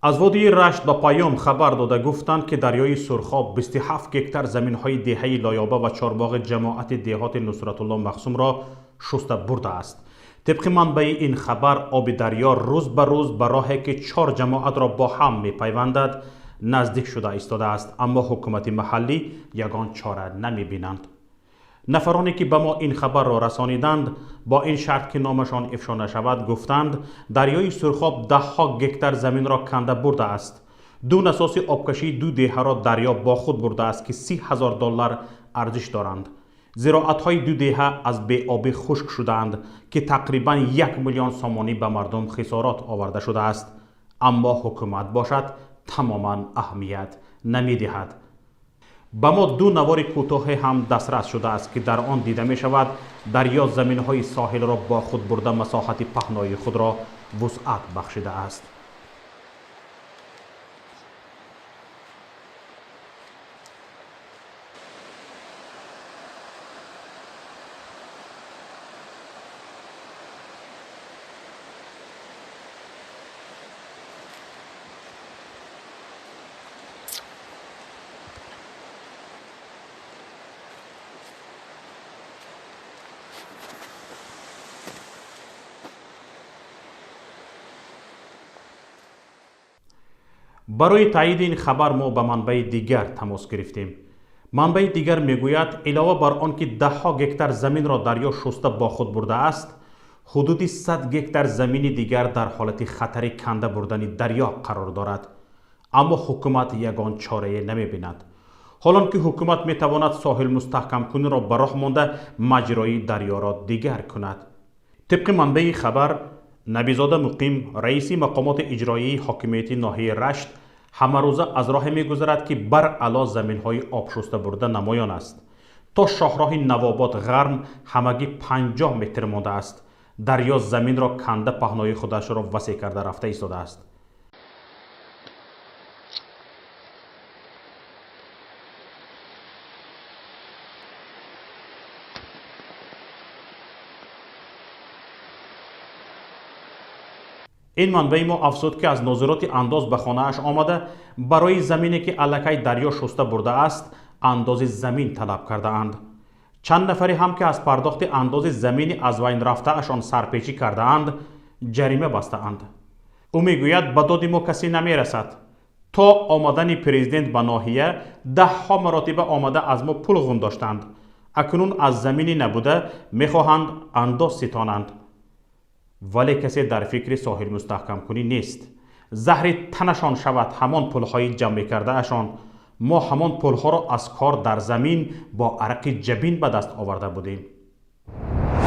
Аз водии Рашт ба Паём хабар дода гуфтанд, ки дарёи Сурхоб 27 гектар заминҳои деҳаи Лоёба ва чорбоғи ҷамоати деҳоти Нусратулло Махсумро шуста бурдааст. Тибқи манбаи ин хабар, оби дарё рӯз ба рӯз ба роҳе, ки чор ҷамоатро бо ҳам мепайвандад, наздик шуда истодааст, аммо ҳукумати маҳаллӣ ягон чора намебинанд. Нафароне, ки ба мо ин хабарро расониданд, бо ин шарт, ки номашон ифшо нашавад, гуфтанд, дарёи Сурхоб даҳҳо гектар заминро канда бурдааст. Ду насоси обкашии ду деҳаро дарё бо худ бурдааст, ки 30 000 доллар арзиш доранд. Зироатҳои ду деҳа аз беобӣ хушк шудаанд, ки тақрибан 1 миллион сомонӣ ба мардум хисорот оварда шудааст, аммо ҳукумат бошад, тамоман аҳамият намедиҳад. Ба мо ду навори кӯтоҳе ҳам дастрас шудааст, ки дар он дида мешавад, дарё заминҳои соҳилро бо худ бурда, масоҳати паҳнои худро вусъат бахшидааст. Барои таъйиди ин хабар мо ба манбаи дигар тамос гирифтем. Манбаи дигар мегӯяд, илова бар он ки даҳҳо гектар заминро дарё шуста бо худ бурдааст, ҳудуди 100 гектар замини дигар дар ҳолати хатари канда бурдани дарё қарор дорад, аммо ҳукумат ягон чорае намебинад, ҳолон ки ҳукумат метавонад соҳил мустаҳкамкуниро ба роҳ монда, маҷрои дарёро дигар кунад. Тибқи манбаи хабар, Набизода Муқим, раиси мақомоти иҷроии ҳокимияти ноҳияи Рашт, ҳамарӯза аз роҳе мегузарад, ки баръало заминҳои обшуста бурда намоён аст. То шоҳроҳи Навобод Ғарм ҳамагӣ 50 метр мондааст. Дарё заминро канда, паҳнои худашро васеъ карда рафта истодааст. Ин манбаи мо афзуд, ки аз нозироти андоз ба хонааш омада, барои замине, ки аллакай дарё шуста бурдааст, андози замин талаб кардаанд. Чанд нафаре ҳам, ки аз пардохти андози замини аз байн рафтаашон сарпечӣ кардаанд, ҷарима бастаанд. Ӯ мегӯяд, ба доди мо касе намерасад. То омадани президент ба ноҳия даҳҳо маротиба омада, аз мо пул ғун доштанд. Акнун аз замини набуда мехоҳанд андоз ситонанд, вале касе дар фикри соҳил мустаҳкамкунӣ нест. Заҳри танашон шавад ҳамон пулҳои ҷамъ мекардаашон. Мо ҳамон пулҳоро аз кор дар замин бо арақи ҷабин ба даст оварда будем.